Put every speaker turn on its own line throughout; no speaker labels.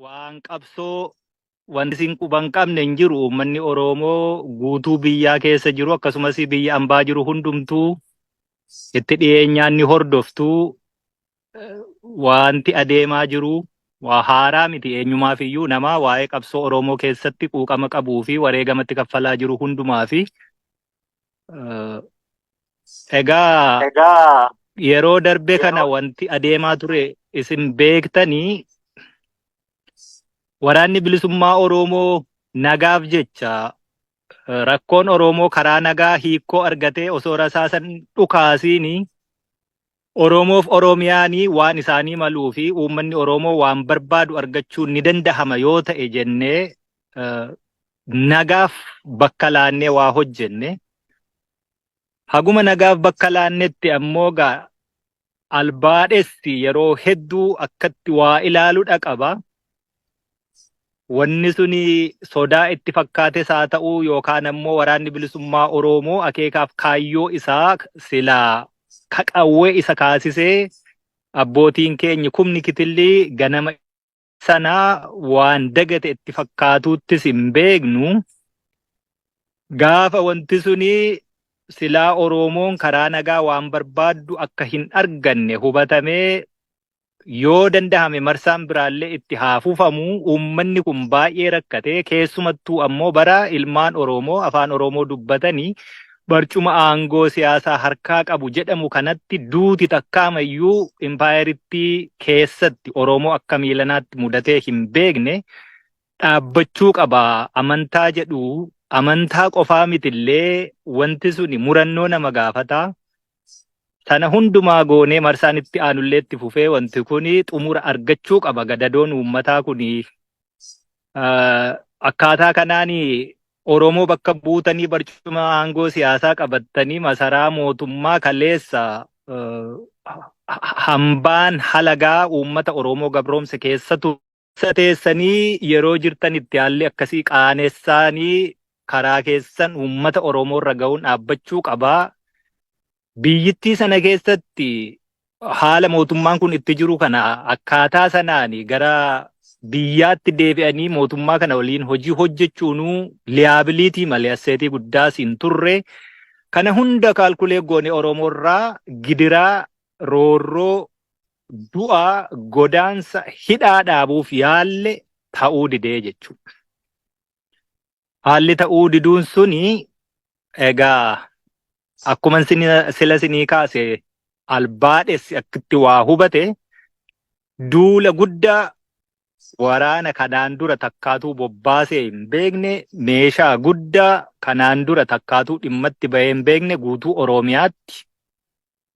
Waan qabsoo wanti isin quba hin qabne hin jiru. Uummanni Oromoo guutuu biyyaa keessa jiru akkasumas biyya ambaa jiru hundumtuu itti dhiyeenyaan ni hordoftu. Wanti adeemaa jiru waa haaraa miti eenyumaaf iyyuu nama waa'ee qabsoo Oromoo keessatti quuqama qabuu fi wareegamatti kaffalaa jiru hundumaa fi egaa
Egaa
yeroo darbe kana
yeroo
wanti adeemaa ture isin beektanii waraanni bilisummaa Oromoo nagaaf jecha rakkoon Oromoo karaa nagaa hiikoo argatee osoo rasaasan dhukaasiini Oromoof Oromiyaanii waan isaanii maluu fi uummanni Oromoo waan barbaadu argachuun ni dandahama yoo ta'e jennee nagaaf bakka laannee waa hojjenne. Haguma nagaaf bakka laannetti ammoo gaa albaadhessi yeroo hedduu akkatti waa ilaalu dhaqaba. Wanni suni sodaa itti fakkaates haa ta'uu yookaan ammoo waraanni bilisummaa Oromoo akeekaaf kaayyoo isaa silaa kaqawwee isa kaasisee abbootiin keenya kumni kitilli ganama sanaa waan dagate itti fakkaatuuttis hin beeknu. Gaafa wanti suni silaa Oromoon karaa nagaa waan barbaaddu akka hin arganne hubatamee yoo dandahame marsaan biraallee itti haa fufamu. Uummanni kun baay'ee rakkate, keessumattuu ammoo bara ilmaan Oromoo afaan Oromoo dubbatanii barcuma aangoo siyaasaa harkaa qabu jedhamu kanatti duuti takkaamayyuu impaayeritti keessatti Oromoo akka miilanaatti mudatee hin beekne dhaabbachuu qaba amantaa jedhu. Amantaa qofaa mitillee, wanti suni murannoo nama gaafata. Sana hundumaa goonee marsaan itti aanullee itti fufee wanti kun xumura argachuu qaba. Gadadoon uummataa kun akkaataa kanaan Oromoo bakka buutanii barcuma aangoo siyaasaa qabattanii masaraa mootummaa kaleessa hambaan halagaa uummata Oromoo gabroomse keessatu teessanii yeroo jirtan itti haalli akkasii qaanessaanii karaa keessan uummata Oromoo irra ga'uun dhaabbachuu qabaa. Biyyittii sana keessatti haala mootummaan kun itti jiru kana akkaataa sanaan gara biyyaatti deebi'anii mootummaa kana waliin hojii hojjechuunuu liability malee asset guddaas hin turre. Kana hunda calculate goone Oromoo irraa gidiraa, roorroo, du'aa, godaansa, hidhaa dhaabuuf yaalle ta'uu didee jechuudha. Haalli ta'uu diduun suni egaa akkuma sila sinii kaase albaadhessi akkitti waa hubate duula guddaa waraana kanaan dura takkaatuu bobbaasee hin beekne, meeshaa guddaa kanaan dura takkaatuu dhimmatti bahee hin beekne, guutuu Oromiyaatti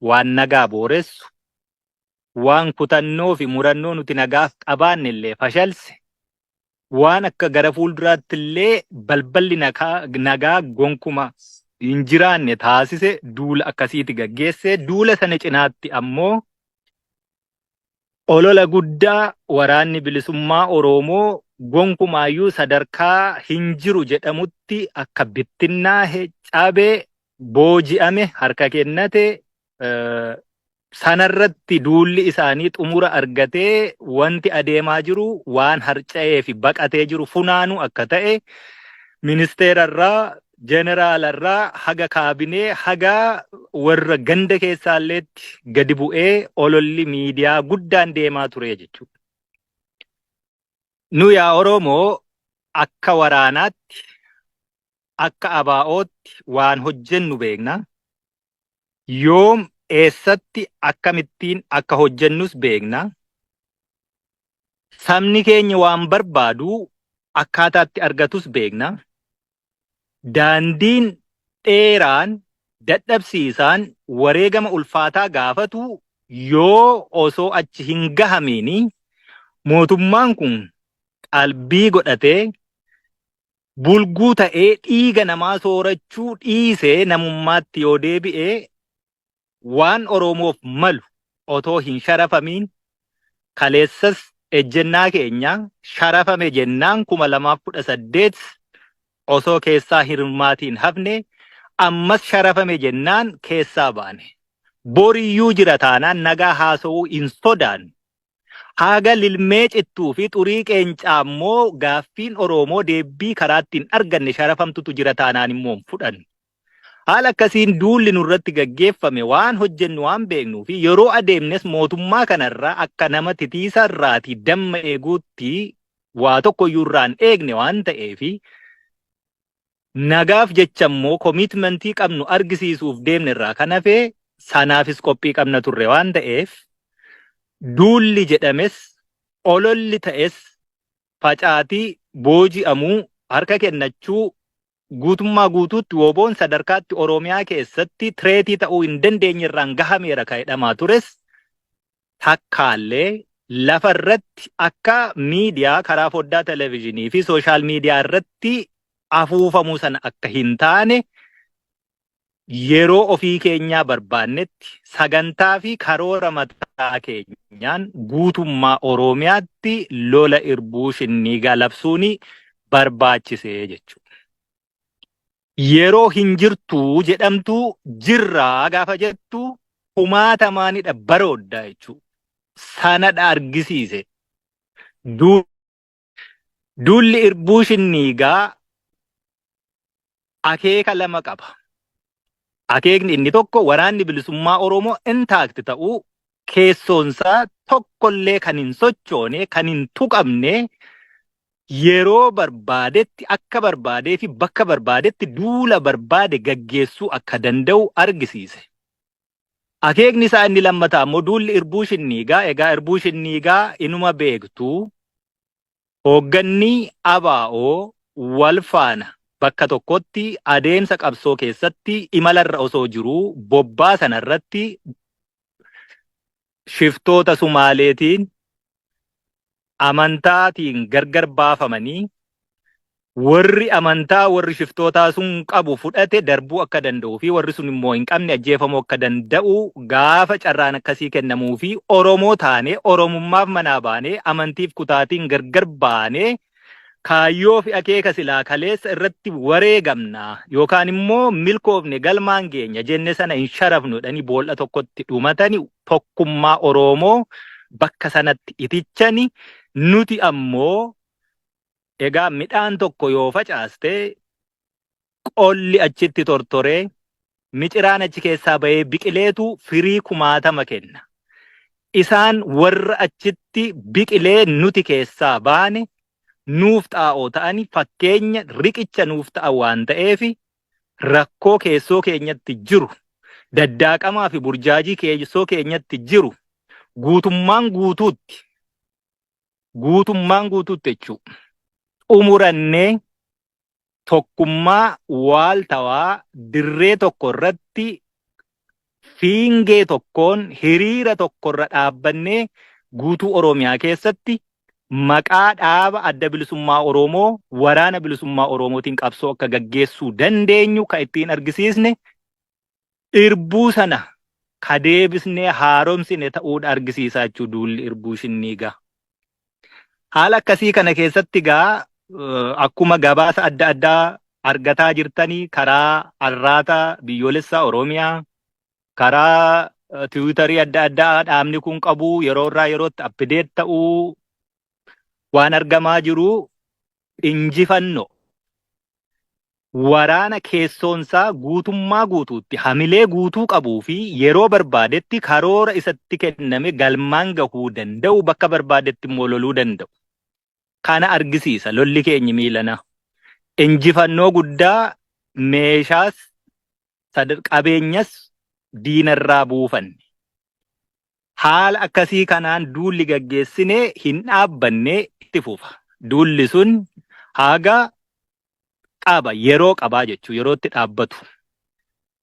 waan nagaa booressu, waan kutannoo fi murannoo nuti nagaaf qabaanne illee fashalse, waan akka gara fuulduraatti illee balballi nagaa gonkuma hin jiraanne taasise duula akkasiiti gaggeesse. Duula sana cinaatti ammoo olola guddaa waraanni bilisummaa Oromoo gonkumaayyuu sadarkaa hin jiru jedhamutti akka bittinnaahe, cabee, booji'ame, harka kennate, sanarratti duulli isaanii xumura argatee wanti adeemaa jiru waan harca'ee fi baqatee jiru funaanuu akka ta'e ministeerarraa, jeeneraalarraa haga kaabinee haga warra ganda keessaalleetti gadi bu'ee ololli miidiyaa guddaan deemaa ture jechuudha. Nu yaa Oromoo akka waraanaatti, akka ABO'tti waan hojjennu beekna. Yoom, eessatti, akkamittiin akka hojjennus beekna. Sabni keenya waan barbaadu akkaataatti argatus beekna. Daandiin dheeraan dadhabsiisaan wareegama ulfaataa gaafatu yoo osoo achi hin gahamiini mootummaan kun qalbii godhatee bulguu ta'ee dhiiga namaa soorachuu dhiisee namummaatti yoo deebi'e, waan Oromoof malu otoo hin sharafamiin, kaleessas ejjennaa keenya sharafame jennaan 2018 osoo keessaa hirmaatiin hafne, ammas sharafame jennaan keessaa baane. Boriyyuu jira taanaan nagaa haasa'uu hin sodaannu. Haga lilmee cittuu fi xurii qeencaa immoo gaaffiin Oromoo deebbii karaa ittiin arganne sharafamtutu jira taanaan immoo hin fudhannu. Haala akkasiin duulli nurratti gaggeeffame waan hojjennu waan beeknuu fi yeroo adeemnes mootummaa kanarraa akka nama titiisa irraatii damma eeguutti waa tokko iyyuu irraa hin eegne waan ta'eef nagaaf jecha immoo commitmentii qabnu argisiisuuf deemne irraa kan hafe sanaafis qophii qabna turre waan ta'eef duulli jedhames ololli ta'es facaatii booji'amuu harka kennachuu guutummaa guutuutti WBOn sadarkaatti Oromiyaa keessatti threatii ta'uu hin dandeenye irraan gahameera kan jedhamaa tures takkaallee lafa irratti akka miidiyaa karaa foddaa televezyiinii fi social media irratti afuufamuu sana akka hin taane yeroo ofii keenyaa barbaannetti sagantaa fi karoora mataa keenyaan guutummaa Oromiyaatti lola irbuu shinniigaa labsuun barbaachisee jechuudha. Yeroo hin jirtu jedhamtu jirraa gaafa jettu kumaatamaanidha baroodda jechuudha. Sanadha argisiise. Duulli irbuu shinniigaa akeeka lama qaba. Akeekni inni tokko waraanni bilisummaa Oromoo intact ta'uu, keessoonsaa tokkollee kan hin sochoone, kan hin tuqamne, yeroo barbaadetti akka barbaadee fi bakka barbaadetti duula barbaade gaggeessuu akka danda'u argisiise. Akeekni isaa inni lammataa immoo duulli irbuu shinniigaa, egaa irbuu shinniigaa inuma beektu, hoogganni ABO wal faana bakka tokkotti adeemsa qabsoo keessatti imalarra osoo jiruu bobbaa sanarratti shiftoota Sumaaleetiin amantaatiin gargar baafamanii warri amantaa warri shiftootaa sun qabu fudhate darbuu akka danda'uu fi warri sun immoo hin qabne ajjeefamuu akka danda'u gaafa carraan akkasii kennamuu fi Oromoo taane Oromummaaf manaa baanee amantiif kutaatiin gargar baanee kaayyoo fi akeeka silaa kaleessa irratti wareegamna yookaan immoo milkoofne galmaan geenya jenne sana hin sharafnu jedhanii boolla tokkotti dhumatani tokkummaa Oromoo bakka sanatti itichani. Nuti ammoo egaa midhaan tokko yoo facaaste qolli achitti tortoree miciraan achi keessaa bahee biqileetu firii kumaatama kenna. Isaan warra achitti biqilee nuti keessaa baane nuuf xaa'oo ta'ani fakkeenya riqicha nuuf ta'a waan ta'eef rakkoo keessoo keenyatti jiru, daddaaqamaa fi burjaajii keessoo keenyatti jiru guutummaan guutuutti, guutummaan guutuutti jechuudha, xumurannee tokkummaa waaltawaa dirree tokko irratti fiingee tokkoon hiriira tokkorra dhaabbannee guutuu Oromiyaa keessatti maqaa dhaaba Adda Bilisummaa Oromoo, Waraana Bilisummaa Oromootiin qabsoo akka gaggeessuu dandeenyu kan ittiin argisiisne, irbuu sana ka deebisnee haaromsine ta'uudha argisiisaa jechuu duulli irbuu shinniigaa. Haala akkasii kana keessatti gaa akkuma gabaasa adda addaa argataa jirtanii karaa Arraata Biyyoolessaa Oromiyaa, karaa Tiwiitarii adda addaa dhaabni kun qabu yeroo irraa yerootti update ta'uu waan argamaa jiru injifannoo waraana keessoonsaa guutummaa guutuutti hamilee guutuu qabuu fi yeroo barbaadetti karoora isatti kenname galmaan gahuu danda'u, bakka barbaadetti immoo loluu danda'u. Kana argisiisa lolli keenyi miilana. Injifannoo guddaa meeshaas qabeenyas diinarraa buufanne. Haala akkasii kanaan duulli gaggeessine hin dhaabbanne, itti fufa. Duulli sun haga qaba yeroo qabaa jechuu yerootti dhaabbatu.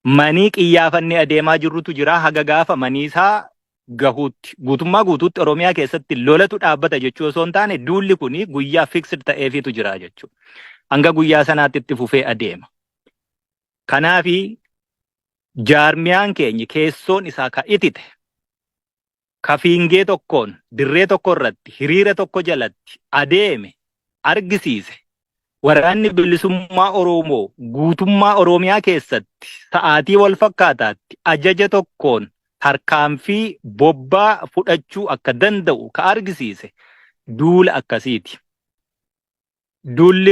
Manii qiyyaafannee adeemaa jirrutu jira, haga gaafa manii isaa gahuutti. Guutummaa guutuutti Oromiyaa keessatti lolatu dhaabbata jechuu osoo hin taane duulli kun guyyaa fixed ta'eefiitu jira jechuudha. Hanga guyyaa sanaatti itti fufee adeema. Kanaafi jaarmiyaan keenya keessoon isaa ka itite, ka fiingee tokkoon dirree tokko irratti hiriira tokko jalatti adeeme argisiise. Waraanni Bilisummaa Oromoo guutummaa Oromiyaa keessatti sa'aatii wal fakkaataatti ajaja tokkoon Tarkaanfii bobbaa fudhachuu akka danda'u ka argisiise duula akkasiiti. Duulli